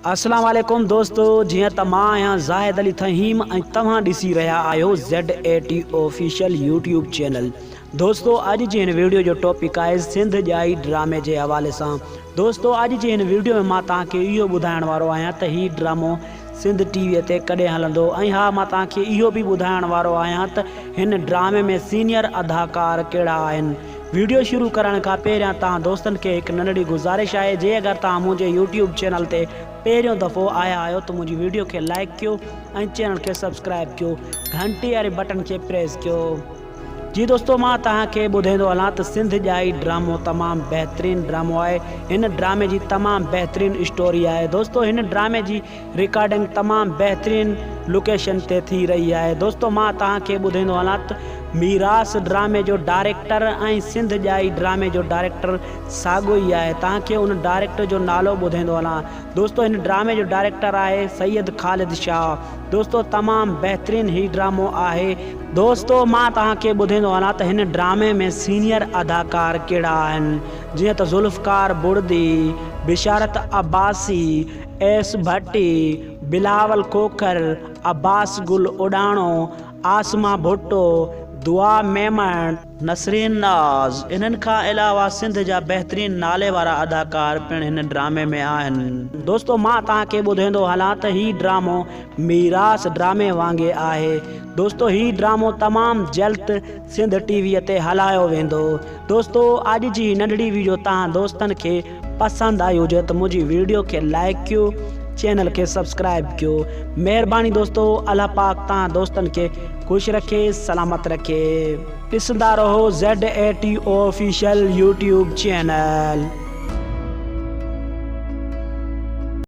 اسلام عليڪم دوستو جيئن ته مان آهيان زاهد علي ٿهيم ۽ توهان ڏسي رهيا آهيو Z A T official YouTube channel دوستو اڄ جي هن ويڊيو جو ٽاپڪ آهي سنڌ ڄائي ڊرامي جي حوالي سان دوستو اڄ جي هن ويڊيو ۾ مان توهان کي اهو ٻڌائڻ وارو آهيان ته هي ڊرامو سنڌ ٽي وي تي ڪڏهن هلندو ۽ ها مان توهان کي اهو به ٻڌائڻ وارو آهيان ته هن ڊرامي ۾ سينيئر اداڪار ڪهڙا آهن ويڊيو شروع ڪرڻ کان پهريان توهان دوستن کي هڪ ننڍڙي گذارش آهي جي اگر توهان منهنجي يوٽيوب چينل تي پهريون دفعو آيا آهيو ته منهنجي ويڊيو کي لائيڪ ڪيو ۽ چينل کي سبسڪرائيب ڪيو گهنٽي واري بٽڻ کي پريس ڪيو. جي دوستو مان توهان کي ٻڌائيندو هلان ته سنڌ ڄائي ڊرامو تمام بهترين ڊرامو آهي هن ڊرامي جي تمام بهترين اسٽوري آهي دوستو هن ڊرامي جي رڪارڊنگ تمام بهترين لوڪيشن تي ٿي رهي آهي دوستو مان توهان کي ٻڌائيندو هلان ته ميراث ڊرامي جو ڊائريڪٽر ۽ سنڌ ڄائي ڊرامي جو ڊائريڪٽر ساڳيو ئي آهي توهان کي ان ڊائريڪٽر جو نالو ٻڌائيندو هلان دوستو هن ڊرامي جو ڊائريڪٽر آهي سيد خالد شاهه دوستو تمام بهترين هي ڊرامو آهي. دوستو مان توهان کي ٻڌائيندو هلان ته هن ڊرامي ۾ سينيئر اداڪار ڪهڙا آهن جيئن ته ذوالفقار بڙدي، بشارت عباسي، ايس ڀٽي، بلاول کوکر، عباس گل اڏاڻو، عاصمه ڀٽو، دعا ميمڻ، نسرين ناز، انهن کان علاوه سنڌ جا بهترين نالي وارا اداڪار پڻ هن ڊرامي ۾ آهن. دوستو مان توهان کي ٻڌائيندو هلان ته هي ڊرامو ميراث ڊرامي وانگي آهي. دوستو هي ڊرامو تمام جلد سنڌ ٽي وي تي هلايو ويندو. دوستو اڄ جي هي ننڍڙي ويڊيو توهان دوستن کي پسند آئي هجي ته منهنجي ويڊيو کي لائيڪ ڪيو چينل کي سبسڪرائيب ڪيو مهرباني دوستو الله پاڪ توهان دوستن کي خوش رکي سلامت رکي. ڏسندا رهو Z A T official YouTube channel.